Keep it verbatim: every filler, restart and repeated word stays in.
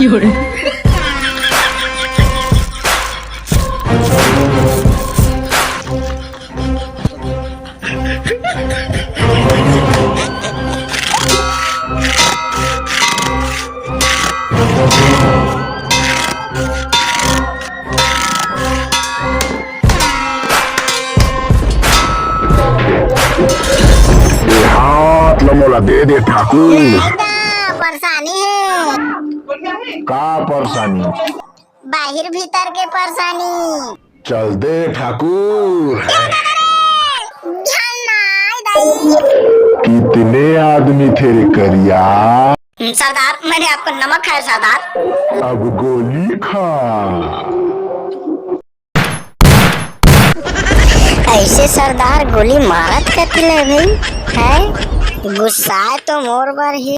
ए हाथ ल मोला दे दे ठाकुर। दादा, परेशानी हे। का परेशानी? बाहिर भीतर के परेशानी। चल दे ठाकुर। झन नाय दाई। कितने आदमी थे रे करिया? सरदार, मैंने आपको नमक खाया सरदार। अब गोली खा। ऐसे सरदार गोली मारत कथी ले भाई? है गुस्सा तो मोर बर ही।